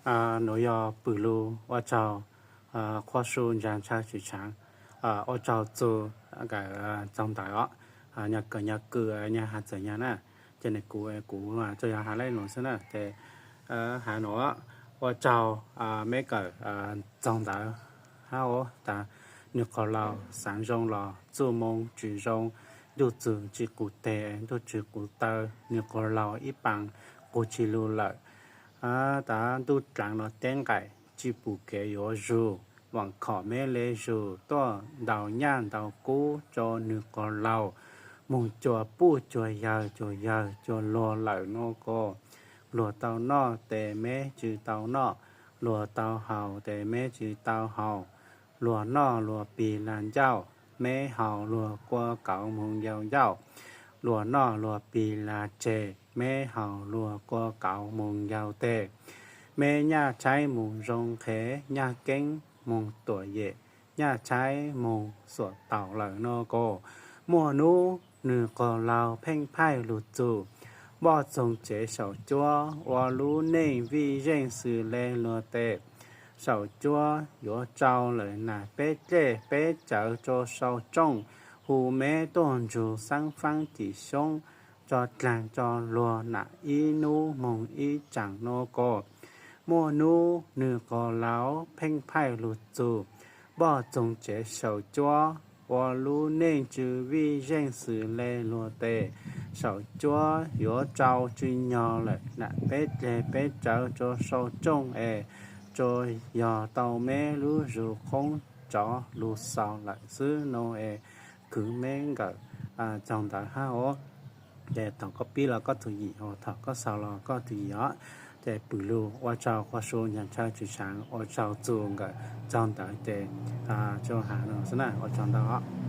Nuav yog pwm lug ua tsaug, qhua su ntsa ntshaw tshwm tshaav, ua tsaug txug nkawm txaug ntawv os, nyag kawm nyag kws nyag has txawm nyag na, ces nws kuv kuv tsuas yog has le nuav xwb na ces has nuav, ua tsaug meb kawm txaug ntawv hab os tas, nwg quas laug xaav zoo los txuj moo tsi zoo, ntuj txug tsi qus teg ntuj tsi qus taw, nwg quas laug ib paas qug tsi lug lawm. Tas ntuj dlaav los teb nqaim tsi pum kev yuav zug, vaam khom meb le zug tuaj ntaus nyaj ntaus kub rua nwg quas laug moog cuag puj cuag yawg cuag yawg cuag luag lawm nuav ko. Luag tau noj tes meb tsi tau noj, luag tau haus tes meb tsi tau haus. Luag noj luag pig lag ncauj, meb haus luag kua kauv moog yau ncauj. Luag noj luag pig lag tseg, meb haus luag kua kauv moog yau teg. Meb nyaj tshaib moog zoo qhev, nyaj keeb moog tuam yem, nyaj tshaib moog xuam taus lawm nuav ko. Muaj nub nwg quas laug pheej phaij lug txug, npoj txoog tsev saum cuab ua lub neej vij zeej xws le luag tes. Saum cuab yuav tsau lawm nam peb dlej peb cawv rua sau tsooj, hu meb tuaj ntsug xaab faab cim xyoob, tso dlaag tso luag nam ib nub moog ib tsaam nuav ko. Muaj nub nwg quas laug pheej phaij lug txug, npoj txoog tsev saum cuab ua lub neej tsw vij zeej xws le luag tes. Saum cuab yuav tsau tsw nyog lawm nam peb dleg peb cawv rua sau tsooj es, tsuas yog tau meb lub zug qoob tsov lug xaus lawm xwb nuav es, kwv meb nkawm txaug ntawv hab os. Ces thaum koj pib los koj tug yim, thaum koj xaus los koj tug yim os. Ces pwm lug ua tsaug qhua su ntsa ntshaw tshwm tshaav, ua tsaug txug nkawm txaug ntawv ces tsuas has nuav xwb na, ua tsaug ntau.